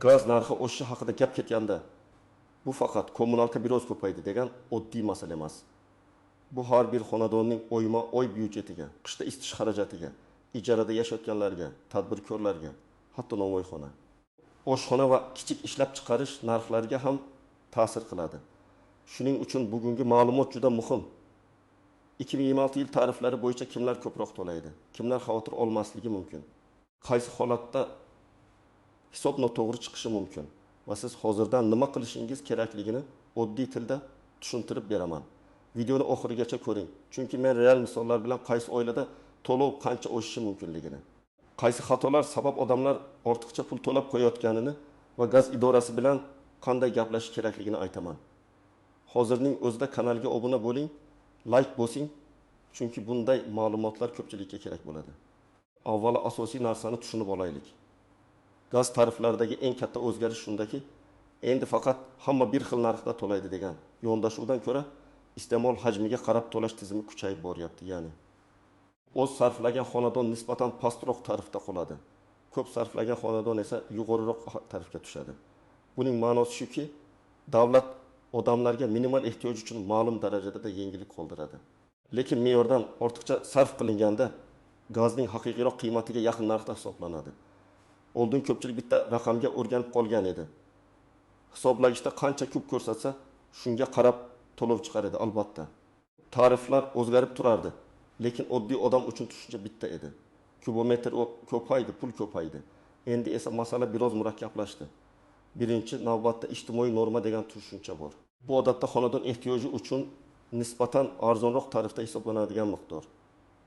Gaz narxi oshishi haqida gap ketganda, bu faqat kommunalka biroz ko'paydi degan oddiy masala emas. Bu har bir xonadonning oyma-oy byudjetiga, qishda isitish xarajatiga, ijarada yashayotganlarga, tadbirkorlarga, hatto novvoyxona, oshxona va kichik ishlab chiqarish narxlariga ham ta'sir qiladi. Shuning uchun bugungi ma'lumot juda muhim. 2026-yil tariflari bo'yicha kimlar ko'proq to'laydi, kimlar xavotir olmasligi mumkin, qaysi holatda hisob noto'g'ri chiqishi mumkin va siz hozirdan nima qilishingiz kerakligini oddiy tilda tushuntirib beraman. Videoni oxirigacha ko'ring, chunki men real misollar bilan qaysi oilada to'lov qancha oshishi mumkinligini, qaysi xatolar sabab odamlar ortiqcha pul to'lab qo'yayotganini va gaz idorasi bilan qanday gaplashish kerakligini aytaman. Hozirning o'zida kanalga obuna bo'ling, like bosing, chunki bunday ma'lumotlar ko'pchilikka kerak bo'ladi. Avvalo asosiy narsani tushunib olaylik. Gaz tariflaridagi eng katta o'zgarish shundaki, endi faqat hamma bir xil narxda to'laydi degan yondashuvdan ko'ra iste'mol hajmiga qarab to'lash tizimi kuchayib boryapti. Ya'ni oz sarflagan xonadon nisbatan pastroq tarifda qoladi, ko'p sarflagan xonadon esa yuqoriroq tarifga tushadi. Buning ma'nosi shuki, davlat odamlarga minimal ehtiyoj uchun ma'lum darajada yengillik qoldiradi. Lekin me'yordan ortiqcha sarf qilinganda gazning haqiqiyroq qiymatiga yaqin narxda hisoblanadi. Oldin ko'pchilik bitta raqamga o'rganib qolgan edi. Hisoblagichda qancha ko'p ko'rsatsa, shunga qarab to'lov chiqar edi albatta. Tariflar o'zgarib turardi, lekin oddiy odam uchun tushuncha bitta edi. Kubometr ko'paydi, pul ko'paydi. Endi esa masala biroz murakkablashdi. Birinchi navbatda ijtimoiy norma degan tushuncha bor. Bu odatda xonadon ehtiyoji uchun nisbatan arzonroq tarifda hisoblanadigan miqdor.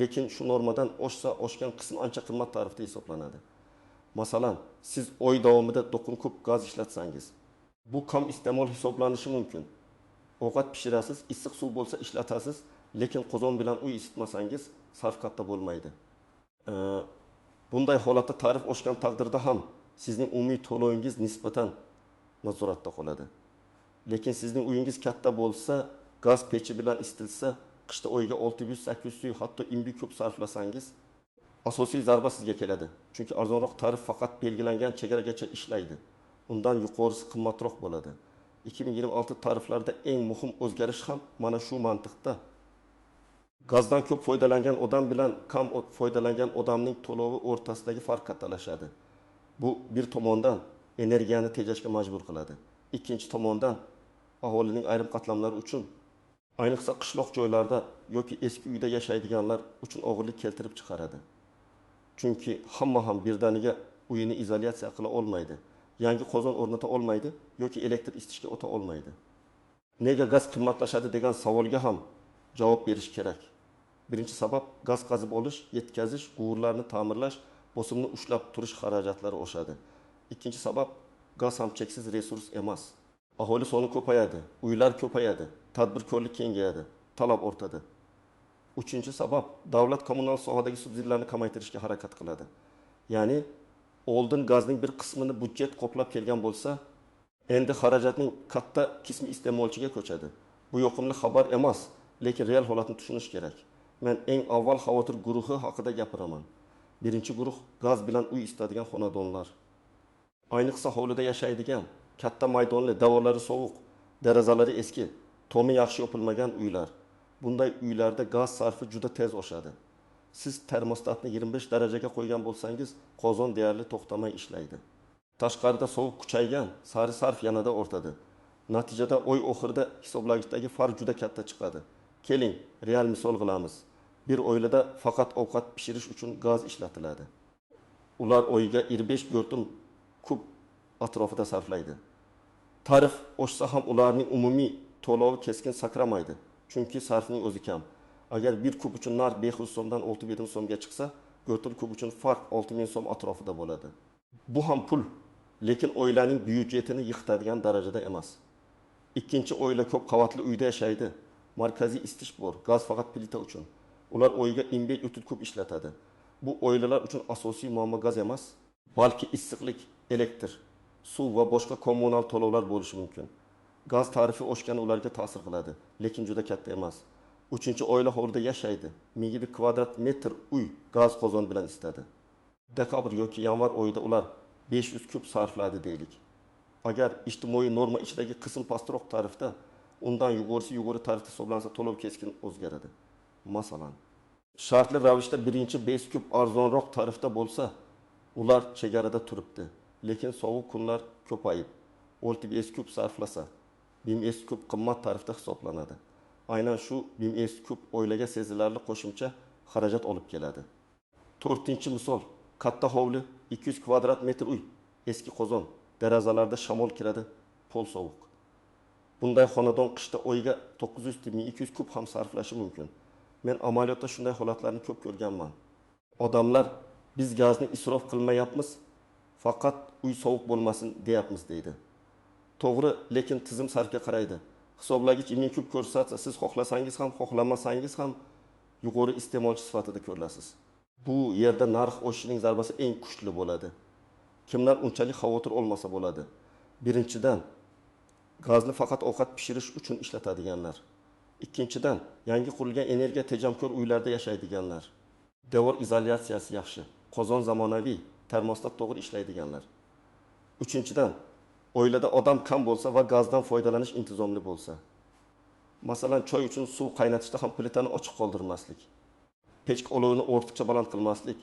Lekin shu normadan oshsa, oshgan qism ancha qimmat tarifda hisoblanadi. Masalan, siz oy davomida 9 kub gaz ishlatsangiz, bu kam iste'mol hisoblanishi mumkin. Ovqat pishirasiz, issiq suv bo'lsa ishlatasiz, lekin qozon bilan uy isitmasangiz sarf katta bo'lmaydi. Bunday holatda tarif oshgan taqdirda ham sizning umumiy to'lovingiz nisbatan nazoratda qoladi. Lekin sizning uyingiz katta bo'lsa, gaz pechi bilan isitilsa, qishda oyiga 600-800 hatto 1000 kub sarflasangiz, asosiy zarba sizga keladi. Chunki arzonroq tarif faqat belgilangan chegaragacha ishlaydi. Undan yuqorisi qimmatroq bo'ladi. 2026 tariflarida eng muhim o'zgarish ham mana shu mantiqda. Gazdan ko'p foydalangan odam bilan kam foydalangan odamning to'lovi o'rtasidagi farq kattalashadi. Bu bir tomondan energiyani tejashga majbur qiladi. Ikkinchi tomondan aholining ayrim qatlamlari uchun, ayniqsa qishloq joylarda yoki eski uyda yashaydiganlar uchun og'irlik keltirib chiqaradi. Chunki hamma ham birdaniga uyini izolyatsiya qila olmaydi, yangi qozon o'rnata olmaydi yoki elektr isitishga o'ta olmaydi. Nega gaz qimmatlashadi degan savolga ham javob berish kerak. Birinchi sabab gaz qazib olish, yetkazish, quvurlarni ta'mirlash, bosimni ushlab turish xarajatlari oshadi. Ikkinchi sabab gaz ham cheksiz resurs emas. Aholi soni ko'payadi, uylar ko'payadi, tadbirkorlik kengayadi, talab ortadi. Uchinchi sabab davlat kommunal sohadagi subsidiyalarni kamaytirishga harakat qiladi. Ya'ni oldin gazning bir qismini byudjet qoplab kelgan bo'lsa, endi xarajatning katta qismi iste'molchiga ko'chadi. Bu yoqimli xabar emas, lekin real holatni tushunish kerak. Men eng avval xavotir guruhi haqida gapiraman. Birinchi guruh gaz bilan uy isitadigan xonadonlar. Ayniqsa hovlida yashaydigan, katta maydonli, devorlari sovuq, derazalari eski, tomi yaxshi yopilmagan uylar. Bunday uylarda gaz sarfi juda tez oshadi. Siz termostatni 25 darajaga qo'ygan bo'lsangiz, qozon deyarli to'xtamay ishlaydi. Tashqarida sovuq kuchaygan, sari sarf yanada ortadi. Natijada oy oxirida hisoblagichdagi farq juda katta chiqadi. Keling, real misol qilamiz. Bir oilada faqat ovqat pishirish uchun gaz ishlatiladi. Ular oyiga 25 go'rtim kub atrofida sarflaydi. Tarif oshsa ham ularning umumiy to'lovi keskin sakramaydi, chunki sarfning o'zi kam. Agar bir kub uchun narx 500 so'mdan 6700 so'mga chiqsa, go'rtim kub uchun farq 6000 so'm atrofida bo'ladi. Bu ham pul, lekin oilaning byudjetini yiqitadigan darajada emas. Ikkinchi oila ko'p qavatli uyda yashaydi. Markaziy isitish bor, gaz faqat plita uchun. Ular oyiga 15-30 kub ishlatadi. Bu oilalar uchun asosiy muammo gaz emas, balki issiqlik, elektr, suv va boshqa kommunal to'lovlar bo'lishi mumkin. Gaz tarifi oshgani ularga ta'sir qiladi, lekin juda katta emas. Uchinchi oila hovlida yashaydi. 1000 kvadrat metr uy gaz qozon bilan isitadi. Dekabr yoki yanvar oyida ular 500 kub sarfladi deylik. Agar ijtimoiy norma ichidagi qism pastroq tarifda, undan yuqorisi yuqori tarifda hisoblansa, to'lov keskin o'zgaradi. Masalan, shartli ravishda birinchi 5 kub arzonroq tarifda bo'lsa, ular chegarada turibdi. Lekin sovuq kunlar ko'payib, 6 kub sarflasa, 1000 kub qimmat tarifda hisoblanadi. Aynan shu 1000 kub oilaga sezilarli qo'shimcha xarajat olib keladi. To'rtinchi misol, katta hovli, 200 kvadrat metr uy, eski qozon, derazalarda shamol kiradi, pol sovuq. Bunday xonadon qishda oyiga 900-1200 kub ham sarflashi mumkin. Men amaliyotda shunday holatlarni ko'p ko'rganman. Odamlar biz gazni isrof qilmayapmiz, faqat uy sovuq bo'lmasin deyapmiz deydi. To'g'ri, lekin tizim sarfga qaraydi. Hisoblagich 1000 kub ko'rsatsa, siz xohlasangiz ham, xohlamasangiz ham yuqori iste'molchi sifatida ko'rilasiz. Bu yerda narx oshishining zarbasi eng kuchli bo'ladi. Kimlar unchalik xavotir olmasa bo'ladi? Birinchidan, gazni faqat ovqat pishirish uchun ishlatadiganlar. Ikkinchidan, yangi qurilgan energiya tejamkor uylarda yashaydiganlar. Devor izolyatsiyasi yaxshi, qozon zamonaviy, termostat to'g'ri ishlaydiganlar. Uchinchidan, oilada odam kam bo'lsa va gazdan foydalanish intizomli bo'lsa. Masalan, choy uchun suv qaynatishda ham plitani ochiq qoldirmaslik, pechka olovini ortiqcha baland qilmaslik,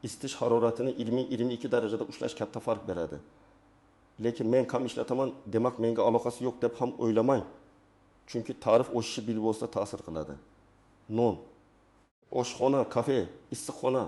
isitish haroratini 20-22 darajada ushlash katta farq beradi. Lekin men kam ishlataman, demak menga aloqasi yo'q deb ham o'ylamang. Chunki tarif oshishi bilvosita ta'sir qiladi. Non, oshxona, kafe, issiqxona,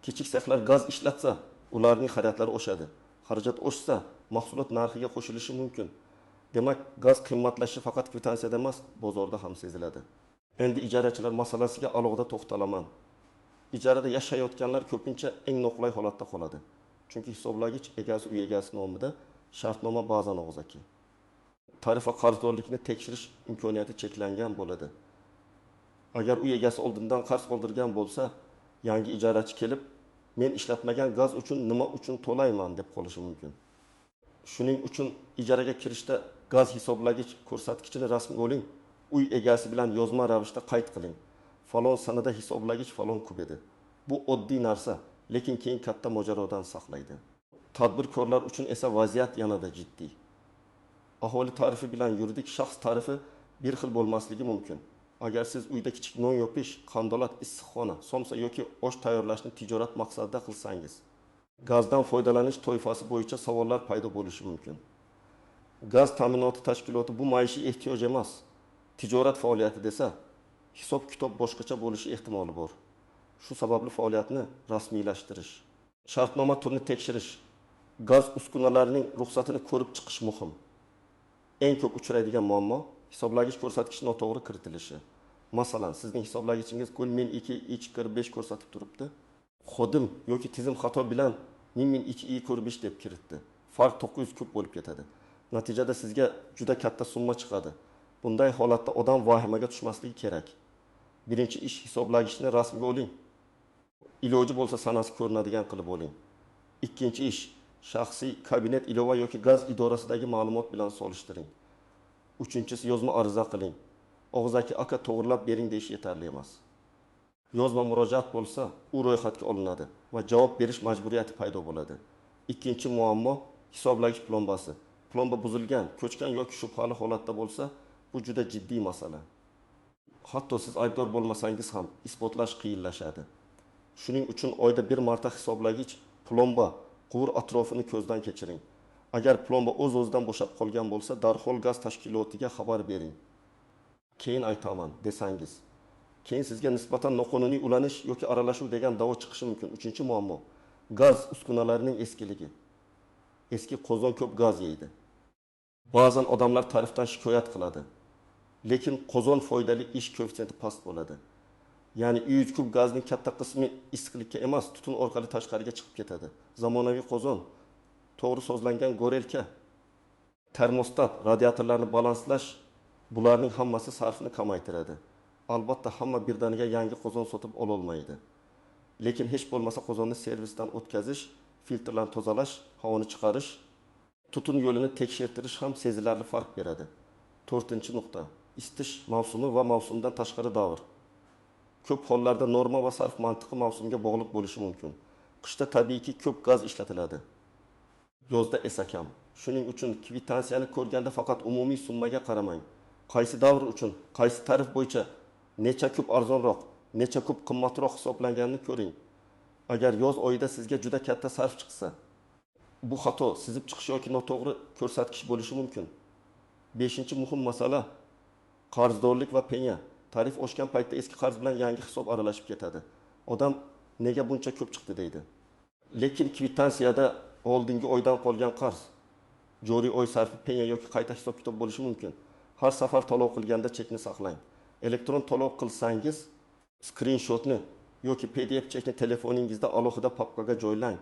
kichik sexlar gaz ishlatsa, ularning xarajatlari oshadi. Xarajat oshsa, mahsulot narxiga qo'shilishi mumkin. Demak, gaz qimmatlashishi faqat kvitansiyada emas, bozorda ham seziladi. Endi ijarachilar masalasiga alohida to'xtalaman. Ijarada yashayotganlar ko'pincha eng noqulay holatda qoladi. Chunki hisoblagich egasi uy egasi nomida, shartnoma ba'zan og'zaki. Tarif va qarzdorlikni tekshirish imkoniyati cheklangan bo'ladi. Agar uy egasi oldindan qarz qoldirgan bo'lsa, yangi ijarachi kelib, men ishlatmagan gaz uchun nima uchun to'layman deb qolishi mumkin. Shuning uchun ijaraga kirishda gaz hisoblagich ko'rsatkichini rasmga oling, uy egasi bilan yozma ravishda qayd qiling. Falon sanada hisoblagich falon kub edi. Bu oddiy narsa, lekin keyin katta mojarodan saqlaydi. Tadbirkorlar uchun esa vaziyat yanada jiddiy. Aholi tarifi bilan yuridik shaxs tarifi bir xil bo'lmasligi mumkin. Agar siz uyda kichik non yopish, qandolat, issiqxona, somsa yoki osh tayyorlashni tijorat maqsadida qilsangiz, gazdan foydalanish toifasi bo'yicha savollar paydo bo'lishi mumkin. Gaz ta'minoti tashkiloti bu maishiy ehtiyoj emas, tijorat faoliyati desa, hisob-kitob boshqacha bo'lishi ehtimoli bor. Shu sababli faoliyatni rasmiylashtirish, shartnoma turini tekshirish, gaz uskunalarining ruxsatini ko'rib chiqish muhim. Eng ko'p uchraydigan muammo hisoblagich ko'rsatkichi noto'g'ri kiritilishi. Masalan, sizning hisoblagichingiz 1002 H45 ko'rsatib turibdi. Xodim yoki tizim xato bilan 1002 I45 deb kiritdi. Farq 900 kub bo'lib ketadi. Natijada sizga juda katta summa chiqadi. Bunday holatda odam vahimaga tushmasligi kerak. Birinchi ish, hisoblagichni rasmga oling. Iloji bo'lsa sanasi ko'rinadigan qilib oling. Ikkinchi ish, shaxsiy kabinet ilova yoki gaz idorasidagi ma'lumot bilan solishtiring. Uchinchisi, yozma ariza qiling. Og'zaki aka to'g'rilab bering deyish yetarli emas. Yozma murojaat bo'lsa, u ro'yxatga olinadi va javob berish majburiyati paydo bo'ladi. Ikkinchi muammo hisoblagich plombasi. Plomba buzilgan, ko'chgan yoki shubhali holatda bo'lsa, bu juda jiddiy masala. Hatto siz aybdor bo'lmasangiz ham isbotlash qiyinlashadi. Shuning uchun oyda bir marta hisoblagich, plomba, quvur atrofini ko'zdan kechiring. Agar plomba o'z-o'zidan bo'shab qolgan bo'lsa, darhol gaz tashkilotiga xabar bering. Keyin aytaman desangiz, keyin sizga nisbatan noqonuniy ulanish yoki aralashuv degan da'vo chiqishi mumkin. Uchinchi muammo gaz uskunalarining eskiligi. Eski qozon ko'p gaz yeydi. Ba'zan odamlar tarifdan shikoyat qiladi. Lekin qozon foydali ish koeffitsiyenti past bo'ladi. Ya'ni 100 kub gazning katta qismi issiqlikka emas, tutun orqali tashqariga chiqib ketadi. Zamonaviy qozon, to'g'ri sozlangan gorelka, termostat, radiatorlarni balanslash, bularning hammasi sarfni kamaytiradi. Albatta hamma birdaniga yangi qozon sotib ololmaydi. Lekin hech bo'lmasa qozonni servisdan o'tkazish, filtrlarni tozalash, havoni chiqarish, tutun yo'lini tekshirtirish ham sezilarli farq beradi. To'rtinchi nuqta, isitish mavsumi va mavsumdan tashqari davr. Ko'p hollarda norma va sarf mantiqi mavsumga bog'liq bo'lishi mumkin. Qishda tabiiyki ko'p gaz ishlatiladi. Yozda esa kam. Shuning uchun kvitansiyani ko'rganda faqat umumiy summaga qaramang. Qaysi davr uchun, qaysi tarif bo'yicha necha kub arzonroq, necha kub qimmatroq hisoblanganini ko'ring. Agar yoz oyida sizga juda katta sarf chiqsa, bu xato, sizib chiqish yoki noto'g'ri ko'rsatkich bo'lishi mumkin. Beshinchi muhim masala qarzdorlik va penya. Tarif oshgan paytda eski qarz bilan yangi hisob aralashib ketadi. Odam nega buncha ko'p chiqdi deydi. Lekin kvitansiyada oldingi oydan qolgan qarz, joriy oy sarfi penya yoki qayta hisob-kitob bo'lishi mumkin. Har safar to'lov qilganda chekni saqlang. Elektron to'lov qilsangiz, skrinshotni yoki PDF chekni telefoningizda alohida papkaga joylang.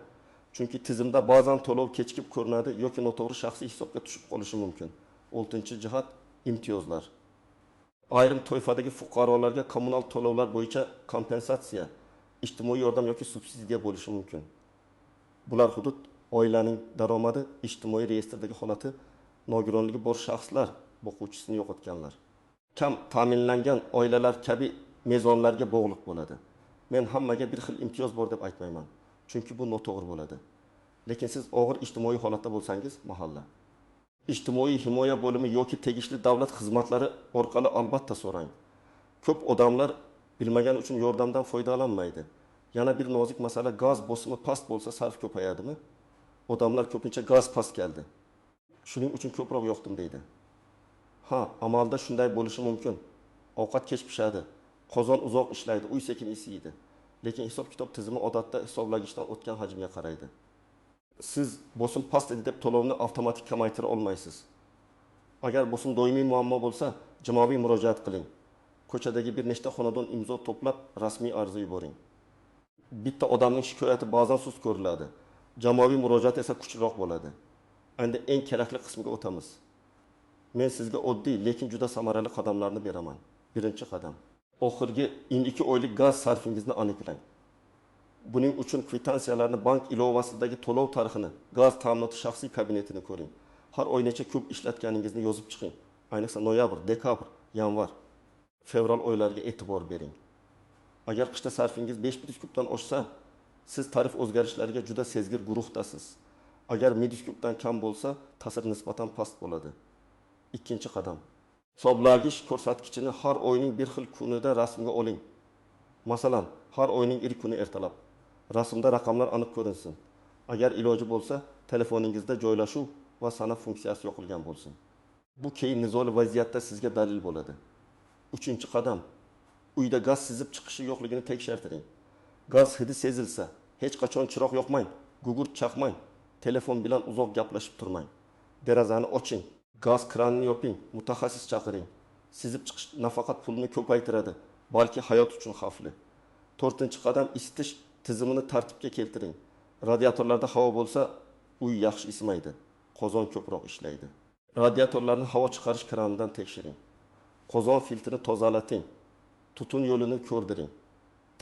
Chunki tizimda ba'zan to'lov kechikib ko'rinadi yoki noto'g'ri shaxsiy hisobga tushib qolishi mumkin. Oltinchi jihat imtiyozlar. Ayrim toifadagi fuqarolarga kommunal to'lovlar bo'yicha kompensatsiya, ijtimoiy yordam yoki subsidiya bo'lishi mumkin. Bular hudud oilaning daromadi, ijtimoiy reyestrdagi holati, nogironligi bor shaxslar, boquvchisini yo'qotganlar. Kam ta'minlangan oilalar kabi mezonlarga bog'liq bo'ladi. Men hammaga bir xil imtiyoz bor deb aytmayman, chunki bu noto'g'ri bo'ladi. Lekin siz og'ir ijtimoiy holatda bo'lsangiz, mahalla ijtimoiy himoya bo'limi yoki tegishli davlat xizmatlari orqali albatta so'rang. Ko'p odamlar bilmagani uchun yordamdan foydalanmaydi. Yana bir nozik masala, gaz bosimi past bo'lsa sarf ko'payadimi? Odamlar ko'pincha gaz past keldi, shuning uchun ko'proq yoqdim deydi. Ha, amalda shunday bo'lishi mumkin. Ovqat kech pishadi, qozon uzoq ishlaydi, uy sekin isiydi. Lekin hisob-kitob tizimi odatda hisoblagichdan o'tgan hajmga qaraydi. Siz bosim past edi deb to'lovni avtomatik kamaytira olmaysiz. Agar bosim doimiy muammo bo'lsa, jamoaviy murojaat qiling. Ko'chadagi bir nechta xonadon imzo to'plab rasmiy ariza yuboring. Bitta odamning shikoyati ba'zan sust ko'riladi. Jamoaviy murojaat esa kuchliroq bo'ladi. Endi eng kerakli qismiga o'tamiz. Men sizga oddiy, lekin juda samarali qadamlarni beraman. Birinchi qadam. Oxirgi 2 oylik gaz sarfingizni aniqlang. Buning uchun kvitansiyalarni, bank ilovasidagi to'lov tarixini, gaz ta'minoti shaxsiy kabinetini ko'ring. Har oy necha kub ishlatganingizni yozib chiqing. Ayniqsa noyabr, dekabr, yanvar, fevral oylariga e'tibor bering. Agar qishda sarfingiz 5 kubdan oshsa, siz tarif o'zgarishlariga juda sezgir guruhdasiz. Agar 1 kubdan kam bo'lsa, ta'sir nisbatan past bo'ladi. Ikkinchi qadam. Hisoblagich ko'rsatkichini har oyning bir xil kunida rasmga oling. Masalan, har oyning ilk kuni ertalab. Rasmda raqamlar aniq ko'rinsin. Agar iloji bo'lsa, telefoningizda joylashuv va sana funksiyasi yoqilgan bo'lsin. Bu keyin nizoli vaziyatda sizga dalil bo'ladi. Uchinchi qadam. Uyda gaz sizib chiqishi yo'qligini tekshirtiring. Gaz hidi sezilsa, hech qachon chiroq yoqmang, gugurt chaqmang, telefon bilan uzoq gaplashib turmang. Derazani oching, gaz kranini yoping, mutaxassis chaqiring. Sizib chiqish nafaqat pulni ko'paytiradi, balki hayot uchun xavfli. To'rtinchi qadam, isitish tizimini tartibga keltiring. Radiatorlarda havo bo'lsa, uy yaxshi isimaydi, qozon ko'proq ishlaydi. Radiatorlarni havo chiqarish kranidan tekshiring. Qozon filtrini tozalating, tutun yo'lini ko'rdiring.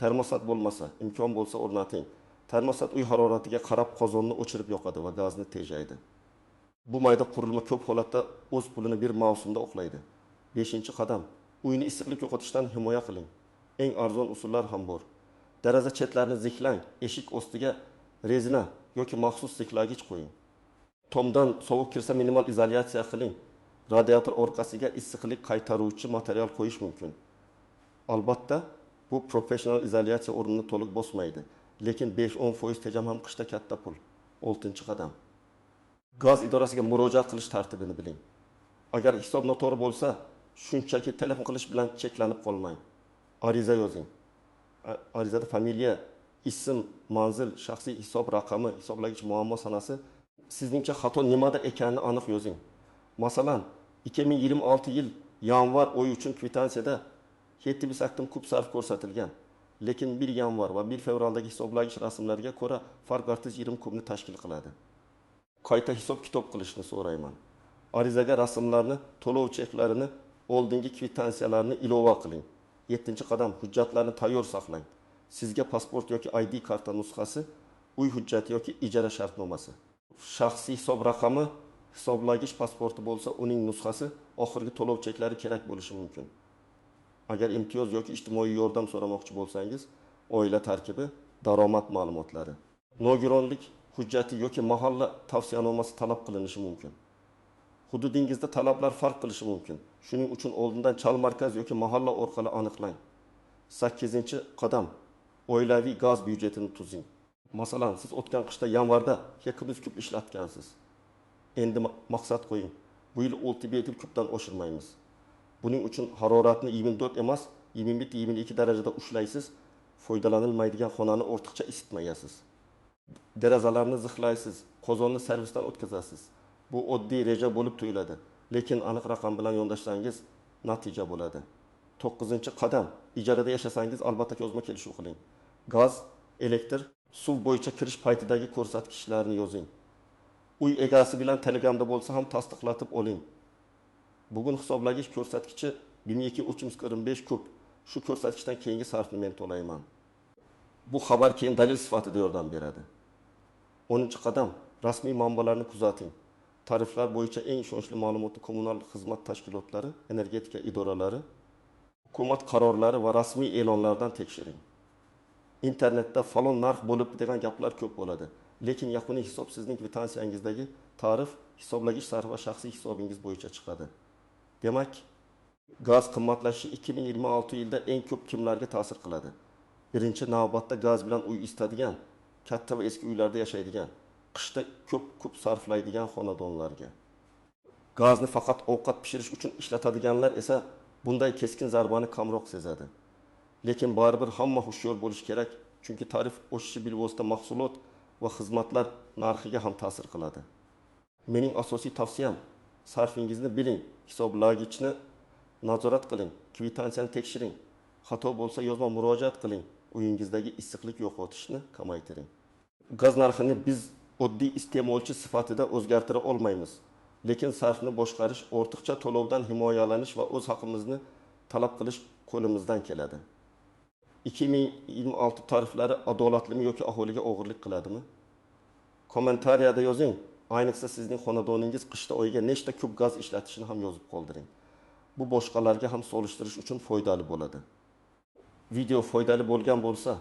Termostat bo'lmasa, imkon bo'lsa o'rnating. Termostat uy haroratiga qarab qozonni o'chirib yoqadi va gazni tejaydi. Bu mayda qurilma ko'p holatda o'z pulini bir mavsumda oqlaydi. Beshinchi qadam, uyni issiqlik yo'qotishdan himoya qiling. Eng arzon usullar ham bor. Deraza chetlarini ziklang, eshik ostiga rezina yoki maxsus ziklagich qo'ying. Tomdan sovuq kirsa minimal izolyatsiya qiling. Radiator orqasiga issiqlik qaytaruvchi material qo'yish mumkin. Albatta, bu professional izolyatsiya o'rnini to'liq bosmaydi, lekin 5-10% tejam ham qishda katta pul. Oltinchi qadam. Gaz idorasiga murojaat qilish tartibini biling. Agar hisob noto'g'ri bo'lsa, shunchaki telefon qilish bilan cheklanib qolmang. Ariza yozing. Arizada familiya, ism, manzil, shaxsiy hisob raqami, hisoblagich muammo sanasi, sizningcha xato nimada ekanini aniq yozing. Masalan, 2026 yil yanvar oyi uchun kvitansiyada 7,8 kub sarf ko'rsatilgan. Lekin 1 yanvar va 1 fevraldagi hisoblagich rasmlarga ko'ra farq 620 kubni tashkil qiladi. Qayta hisob-kitob qilishni so'rayman. Arizaga rasmlarni, to'lov cheklarini, oldingi kvitansiyalarni ilova qiling. 7-qadam, hujjatlarni tayyor saqlang. Sizga pasport yoki ID karta nusxasi, uy hujjati yoki ijara shartnomasi. Shaxsiy hisob raqami, hisoblagich pasporti bo'lsa, uning nusxasi, oxirgi to'lov cheklari kerak bo'lishi mumkin. Agar imtiyoz yoki ijtimoiy yordam so'ramoqchi bo'lsangiz, oila tarkibi, daromad ma'lumotlari. Nogironlik hujjati yoki mahalla tavsiyanomasi talab qilinishi mumkin. Hududingizda talablar farq qilishi mumkin. Shuning uchun oldindan chal markaz yoki mahalla orqali aniqlang. 8-qadam. Oilaviy gaz byudjetini tuzing. Masalan, siz o'tgan qishda yanvarda 200 kub ishlatgansiz. Endi maqsad qo'ying. Bu yil 6-7 kubdan oshirmaymiz. Buning uchun haroratni 24 emas, 21-22 darajada ushlaysiz, foydalanilmaydigan xonani ortiqcha isitmayasiz. Derazalarni zixlaysiz, qozonni servisdan o'tkazasiz. Bu oddiy reja bo'lib tuyuladi, lekin aniq raqam bilan yondashsangiz natija bo'ladi. 9-qadam. Ijarada yashasangiz albatta yozma kelishuv qiling. Gaz, elektr, suv bo'yicha kirish paytidagi ko'rsatkichlarni yozing. Uy egasi bilan Telegramda bo'lsa ham tasdiqlatib oling. Bugun hisoblagich ko'rsatkichi 1245 kub. Shu ko'rsatkichdan keyingi sarfni men to'layman. Bu xabar keyin dalil sifatida yordam beradi. 10-qadam. Rasmiy manbalarni kuzating. Tariflar bo'yicha eng ishonchli ma'lumotni kommunal xizmat tashkilotlari, energetika idoralari, hukumat qarorlari va rasmiy e'lonlardan tekshiring. Internetda falon narx bo'lib degan gaplar ko'p bo'ladi. Lekin yakuniy hisob sizning kvitansiyangizdagi tarif, hisoblagich sarf va shaxsiy hisobingiz bo'yicha chiqadi. Demak, gaz qimmatlashishi 2026 yilda eng ko'p kimlarga ta'sir qiladi? Birinchi navbatda gaz bilan uy isitadigan, katta va eski uylarda yashaydigan, qishda ko'p kub sarflaydigan xonadonlarga. Gazni faqat ovqat pishirish uchun ishlatadiganlar esa bunday keskin zarbani kamroq sezadi. Lekin baribir hamma hushyor bo'lish kerak, chunki tarif oshishi bilvosita mahsulot va xizmatlar narxiga ham ta'sir qiladi. Mening asosiy tavsiyam, sarfingizni biling, hisoblagichni nazorat qiling, kvitansiyani tekshiring. Xato bo'lsa yozma murojaat qiling, uyingizdagi issiqlik yo'qotishni kamaytiring. Gaz narxini biz oddiy iste'molchi sifatida o'zgartira olmaymiz. Lekin sarfni boshqarish, ortiqcha to'lovdan himoyalanish va o'z haqimizni talab qilish qo'limizdan keladi. 2026 tariflari adolatlimi yoki aholiga og'irlik qiladimi? Kommentariyada yozing. Ayniqsa sizning xonadoningiz qishda oyiga nechta kub gaz ishlatishini ham yozib qoldiring. Bu boshqalarga ham solishtirish uchun foydali bo'ladi. Video foydali bo'lgan bo'lsa,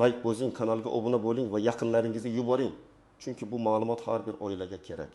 like bosing, kanalga obuna bo'ling va yaqinlaringizga yuboring. Chunki bu ma'lumot har bir oilaga kerak.